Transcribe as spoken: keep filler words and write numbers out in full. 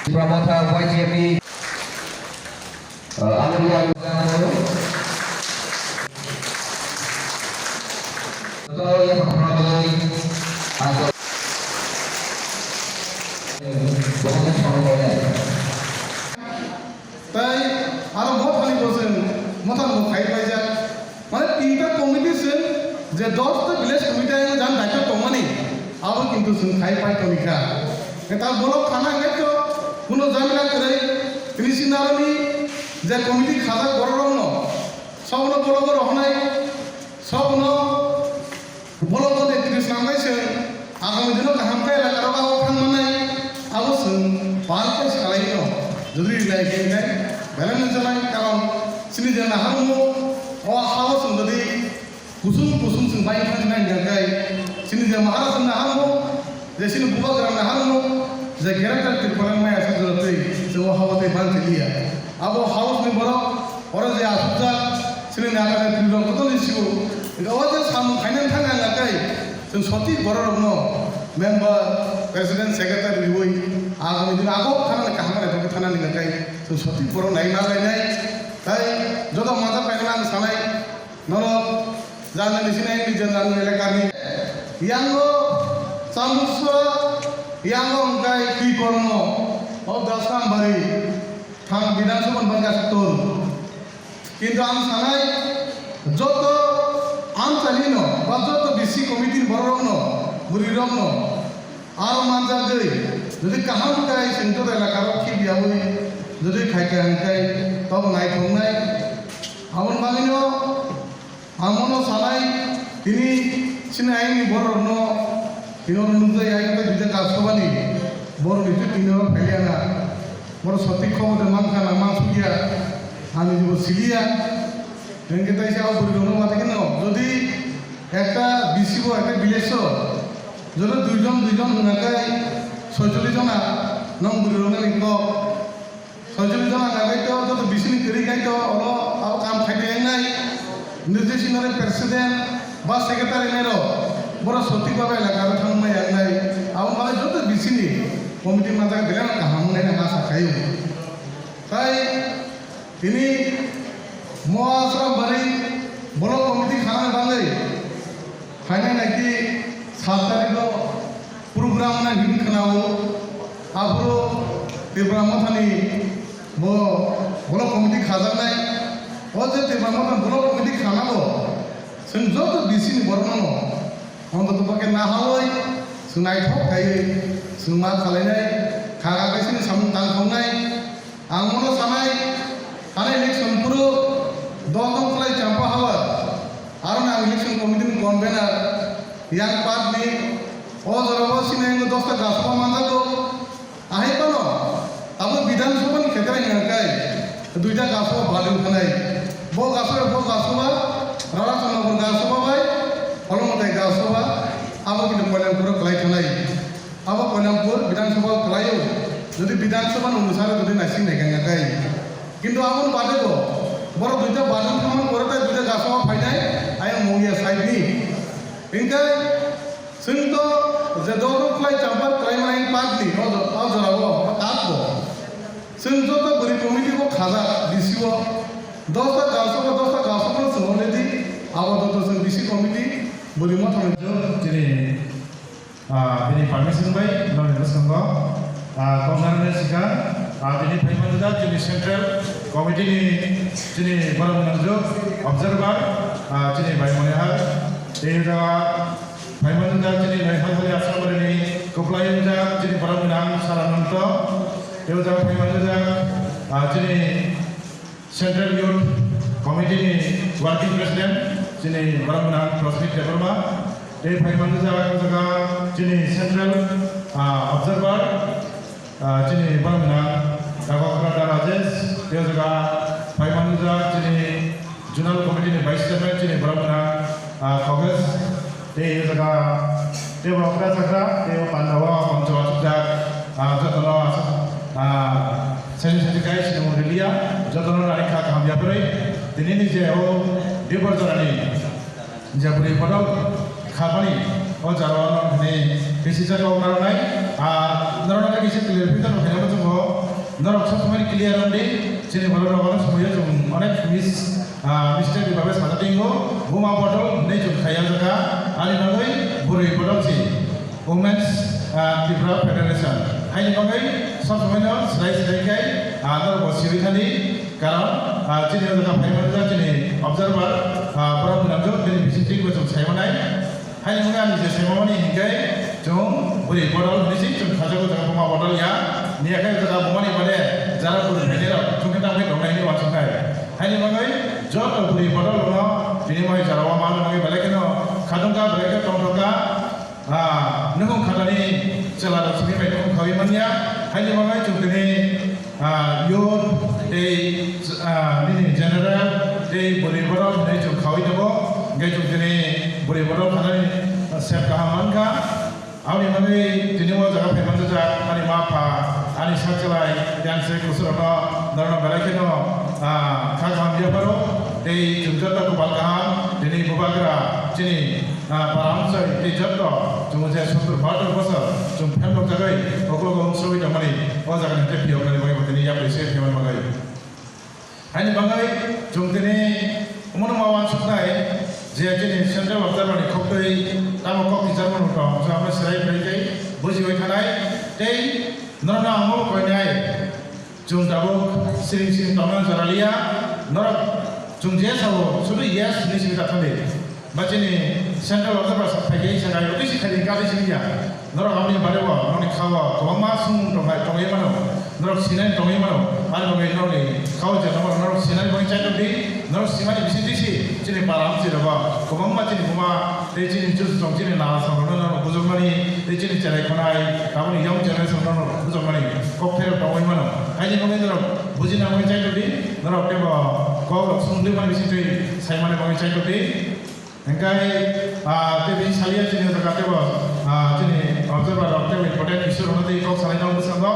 Tipra Motha Y G M ni, uh, Amelia Joto yaphang khoroknwi ang Tei aro mothani bo chwng mothani bo khai paijak. Mane tinta committee chwng je dos ta village committee ang jan daityo tongmani, abo kintu chwng khai pai tongkha. Eta bolok khana hwnkhe to kuno jamila kwrwi, tini sinaroni je committee khajak bororokno, sobono bolok rohonai, sobono Bolong tei tris nang bai chwng agami dino kaham khe elaka rok o thang mannai, abo chwng pal khe salai no jodi rilai khe khe belai no janai, karon chini je naharmo o ha o chwng jodi kusum kusum chwng bai thang nai hwnkhe chini je Maharaj naharmo je chini bubagra naharmo je greater Tipraland maya sa jora twi chwng o ha o tei ban twi liya. Abo house ni borok, oro je asukjak, chini nata netrwi rok joto ni siwo. Hingke o je samung khainani thangna hingka kei, chwng sotik borok rokno member, president, secretary riwi agami dino agok thanani kaham bai thangwi thanani hingka kei, chwng sotik borok nai ma lainai. Tai joto mata painani ang sanai, Norok jani ni sinai ni jani elakani. Yango Chamuso, yango hingkai ki kormo, o Dasambari, thang Bidhan Sabha ni bangka setor. Kintu ang sanai, joto amchali no, ba joto B C committee ni borok rok no, bwrwi rok no, aro manjagwi, jodi kaham khe chwng joto elaka rok khibiyawi, jodi khaikha hingkai, tobo naithoknai. Aboni bagwino, Ang bono sanai, tini chini ayangni bororokno, tini oro nukjai ayang tei duita Rajya Sabhani bororok tini oro phailiya na. Borok sotik khobor de mankha na mansukya, ani jibo siliya. Hingke taisa o bwrwirokno mate kheno, jodi ekta B C bo, ekta village o, jodi duijon, duijon hwnka khe soicholish jona nong bwrwirokno ni kok. Soicholish jona hwnka khe to, joto bisini kwrwi khai to, oro abo kam khai de wngnai. Nirdesh sinore president ba secretary nero, borok sotik babai elaka aro thangma yangnai. Abo malai joto bisini committee manjak belai no kaham wngnai hwnwi asa khaio. Tai tini Moa Asrambari block committee khanani bagwi Phainai naikhe sat tarikh o program nai hwnwi khwnao, aphuru Tipra Mothani bo block committee khajaknai. O je Tipra Mothani block committee khanago, chwng joto B C ni borokno no, ontotopokhe naharwi, chwng naithok khaiwi, chwng ma khalainai, kha kha khe chini samung tang thoknai. Ang bono sanai, thani election phuru dol dol khlai champa habar, aro ang election committee ni convener, yang part ni, o jora o sini ang dosta gasba manjago, ahai pano, abo Bidhan Sabha ni khetre hingka kai, duita gasba badung khanai, bo gasba, bo gasba, Rara Chandra bo gasba bai, Holongotai gasba, abo kintu koilang phuru khlai khanai. Abo Koilampur Bidhan Sabha o kwlaio. Jodi Bidhan Sabha ni onusare jodi naising nai kanya kai. Kintu aboni bade bo, borok duita bajan thangmani pore tai duita gasao phainai, ayang mungya side ni. Hingke chwng to je dol rok khlai champa kwlai mani park ni, o jo-, o jora o, o tak bo. Chwng joto bwrwi committee bo khajak, B C o. Dosta gasao, dosta gasao chwng already, abo joto chwng B C committee, bwrwi mothani. Chini Ah, bini permission bai, nokni bwskango, ah, kok narwknai sikha, ah, tini phaimanjak chini central committee ni chini borok mwnakjak observer, ah, chini bai mani hai, tei o jaga phaimanjak chini Noyhalhali Asrambari ni kwplai wngjak chini borok mwnang Sarananto, tei o jaga phaimanjak, ah, chini Central Youth Committee ni Working President, chini borok mwnang Prasmit Debbarma, tei phai manjak jaga chini Central, ah, Observer, ah, chini borok mwnang Dagokrada Rajesh, tei o jaga phai manjak chini Zonal Committee ni Vice Chairman, chini borok mwnang, ah, Khogesh, tei o jaga tei borok kwrak kwrak tei o panda o moncho o achukjak, ah, jotono, ah, Seni seni kai sini mung riliya, jotono nani kha kaham yapharwi. Tini ni je o Dibor jorani je bwrwi bodol khabani O jaro no hwnwi bisi jagao narwknai. Ah, norokno khe kisa clarification rok khaina muchungo. Norok sob somoi clear wng di. Chini borok rok onek somoio chwng onek mis, ah, mistake ni bagwi sajak tongo. Buma bodol hwnwi chwng khai o jaga. Ani bagwi bwrwi bodol si. Women's, ah, Tripura Federation. Haini bagwi sob somoino swrai swrai khai, ah, norok bo siwi thani. Karon, ah, chini o jaga phai mani chini observer, ah, borok gwnang jok bini bisingtwi bo chwng sai manai. Haini hwnwi ang je saimani hinkhe chwng bwrwi bodol hwnwi se chwng khajago jaga buma bodol ya. Ni akhe jaga bumani bade jara bwrwi phainai rok chwng khe tamkhe tongnai hwnwi uansuknai. Haini bagwi joto bwrwi bodol rokno tini bai jara o manna bagwi belai kheno khadungkha belai khe tongthokha. Ah, nukhung khatani chwla rok simi bai nukhung khawi manya. Haini bagwi chwng tini Ah, youth tei, ah, nini general tei bwrwi bodol hwnwi chwng khawi tongo. Hwnkhe chwng tini bwrwi bodol khanani sep kaham mankha. Aboni bagwi tini o jaga phai manjak ani ma pha, ani sakchalai, yang se kusurokno norokno belai kheno, ah, kha kaham yapharo. Tei chwng joto kopal kaham tini bubagra chini Ah, para amchai tei joto chwng je sottur bahatur bosor chwng phem rok jagwi okolog o wngsugwi tongmani o jaga ni tei phiyok nani bagwi bo tini yapri se phiyok nani bagwi. Haini bagwi chwng tini omono ma uansuknai je chini central observer ni khoktwi tamo kok kichar mano tong chwng abo serai phai tei bujiwi thanai tei norokno ang bo koinai. Chwng tabuk siring siring tongna jora liya, norok chwng je sao, sudu yes hinwi simi ta thangdi. Ba chini central observer sa phaikhe sa gai, otu si khali kali simi ya. Norok aboni bare bo, noni kha o, kwbangma sung tong hai, tongwi mano. Norok sinai tongwi mano. Ani bagwi norokni kha o je tongma norok sinai bagwi chai tongdi, norok simani bisingtwi si, chini para amchai rogo, kwbangma chini buma, tei chini chus tong, chini nala song rokno norok bujokmani, tei chini cherai khonai, tabukni young generation rokno norok bujokmani. Kok pherok tongwi mano. Haini bagwi norok bujina bagwi chai tongdi, norok teibo kok rok sumdwi mani bisingtwi sai mani bagwi chai tongdi. Hingkai, ah, tei bini saliya chini jaga teibo, ah, chini observer rok teibo important issue rokno tei kok salai nang bwskango.